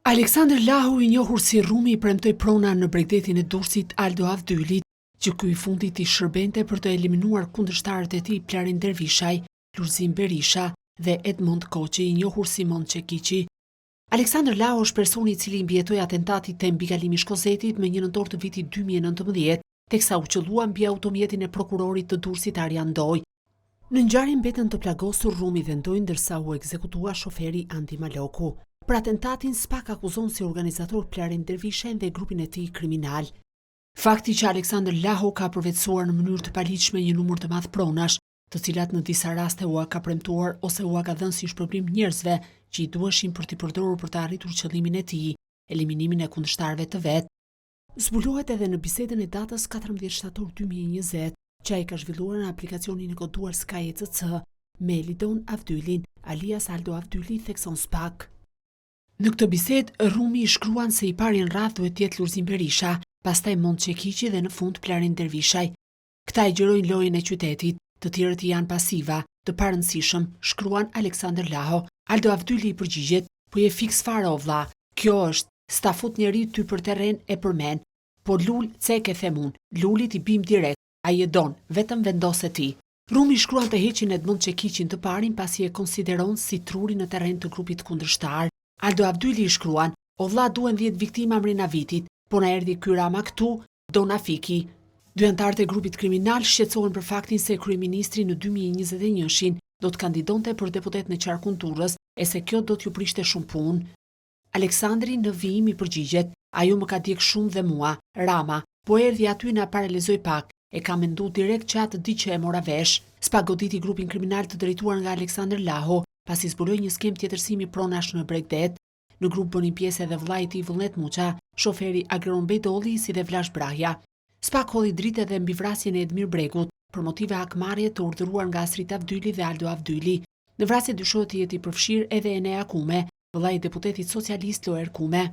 Aleksandër Laho i njohur si Rrumi i premtoi prona në bregdetin e Durrësit Aldo Avdylit, që ky i fundit t'i shërbente për të eliminuar kundërshtarët e tij Plarent Dervishaj, Lulzim Berisha dhe Edmond Koçi i njohur si Mond Çekiçi. Aleksandër Laho është personi i cili i mbijetoi atentatit te mbikalimi i Shkozetit më 1 nëntor të vitit 2019, teksa u qëllua mbi automjetin e prokurorit të Durrësit Arjan Ndoj. Në ngjarje mbetën të plagosur Rrumi dhe Ndoj ndërsa u ekzekutua shoferi Andi Maloku. Për atentatin, SPAK akuzon si organizator Plarent Dervishajn dhe grupin e tij kriminal. Fakti që Aleksandër Laho ka përvetësuar në mënyrë të paligjshme një numër të madh pronash, të cilat në disa raste ua ka premtuar ose ua ka dhënë si shpërblim njerëzve që i duheshin për t'i përdorur për të arritur qëllimin e tij, eliminimin e kundërshtarëve të vet, Zbulohet edhe në bisedën e datës 14 shtator 2020, që ai ka zhvilluar në aplikacionin e koduar Sky ECC me Elidon Avdylin, alias Aldo Avdyli, thekson SPAK. Në këtë bisedë, Rrumi i shkruan se i pari në radhë duhet të jetë Lulzim Berisha, pastaj Mond Çekiçi dhe në fund Plarent Dervishaj. Këta e gjerojnë lojën e qytetit, të tjerët janë pasiva, të parëndësishëm, shkruan Aleksandër Laho. Aldo Avdyli i përgjigjet, po je fiks fare o vlla, kjo është, s'ta fut njeri ty për terren e për men. Po Lul cek e them unë, Lulit i bim direkt, ai e don, vetëm vendose ti. Rrumi shkruan të heqin Edmond Çekiçin të parin pasi e konsideron si truri në terren të grupit kundërshtar. Aldo Avdyli i shkruan, o vlla duhen 10 viktima mrena vitit, po na erdhi ky Rama këtu, do na fiki. Dy anëtarët e grupit kriminal shqetësohen për faktin se kryeministri në 2021-shin do të kandidonte për deputet në qarkun Durrës e se kjo do t'ju prishte shumë punë. Aleksandri në vijim i përgjigjet, ajo më ka djeg shumë dhe mua, Rama, po erdhi aty na paralizoi pak, e kam mendu direkt që atë ditë që e mora vesh. SPAK goditi grupin kriminal të drejtuar nga Aleksandër Laho, pasi zbuloi një skemë tjetërsimi pronash në Bregdet. Në grup bënin pjesë edhe vëllai i tij Vullnet Muça, shoferi Agron Bejdolli si dhe Vlash Brahja. SPAK hodhi dritë edhe mbi vrasjen e Edmir Bregut, për motive hakmarrje të urdhëruar nga Astrit Avdyli dhe Aldo Avdyli. Në vrasje dyshohet të jetë i përfshirë edhe Enea Kume, vëllai i deputetit socialist Loer Kume.